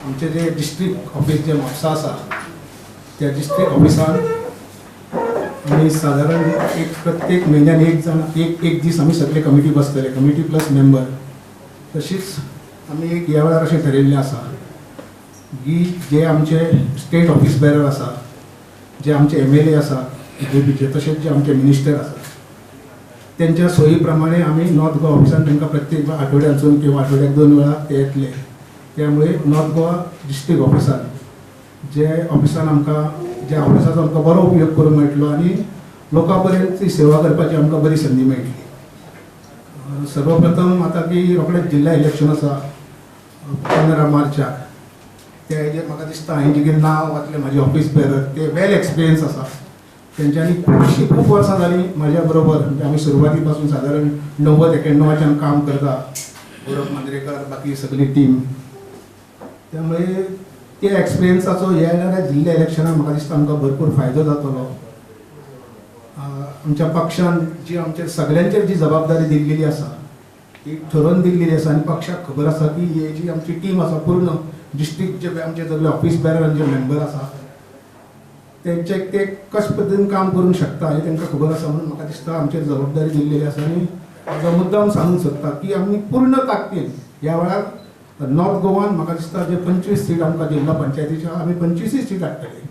आमचे जे district office जे म्हापसा आसा त्या डिस्ट्रिक्ट ऑफिसान आमी सादारण एक प्रत्येक म्हयन्यान एक जाण एक एक दीस आमी सगळे कमिटी बसतले, कमिटी प्लस मेंबर. तशीच आमी एक ह्या वेळार अशें ठरयल्लें आसा की जे आमचे स्टेट ऑफिस बेरर आसा, जे आमचे एमएलए आसा बीजेपीचे, तशेंच जे आमचे मिनिस्टर आसा, तेंच्या सोयी प्रमाणे आमी नॉर्थ गोवा ऑफिसान तांकां प्रत्येक आठवड्यासून किंवा आठवड्याक 2 वेळा ते येतले. त्यामुळे नॉर्थ गोवा डिस्ट्रिक्ट ऑफिसान जे ऑफिसान आमकां ज्या ऑफिसाचो आमकां बरो उपयोग करूंक मेळटलो आनी लोकां पर्यंत ती सेवा करपाची आमकां बरी संदी मेळटली. सर्वप्रथम आतां की रोखडेंच जिल्ला इलेक्शन आसा 15 मार्चाक, त्या हेजेर म्हाका दिसता हांवें जे कितें नांव घातलें म्हाजे ऑफिस बेरर ते वेल एक्सपिरियन्स आसा. तेंच्यांनी खुबशीं खूब वर्सां जालीं म्हाज्या बरोबर, म्हणजे आमी सुरवाती पासून सादारण 90 91च्यान काम करता, गौरव मांद्रेकर बाकी सगळी टीम. त्यामुळे त्या एक्सपिरियन्साचो ह्या येणाऱ्या जिल्ल्या इलेक्शनाक म्हाका दिसता आमकां भरपूर फायदो जातलो. आमच्या पक्षान जी आमच्या सगळ्यांचेर जी जबाबदारी दिल्लेली आसा ती ठरोवन दिल्लेली आसा आनी पक्षाक खबर आसा की ही जी आमची टीम आसा पूर्ण डिस्ट्रिक्ट जे आमचे सगळे ऑफिस बेरर आनी जे मेंबर आसा तेंचे ते कशे पद्दतीन काम करूंक शकता हें तांकां खबर आसा. म्हणून म्हाका दिसता आमचेर जबाबदारी दिल्लेली आसा आनी म्हाका मुद्दाम सांगूंक सोदता की आमी पूर्ण ताकदीन ह्या वेळार नॉर्थ गोवान म्हाका दिसता जे 25 सीट आमकां जिल्हा पंचायतीच्यो आमी 25 सीट हाडटले.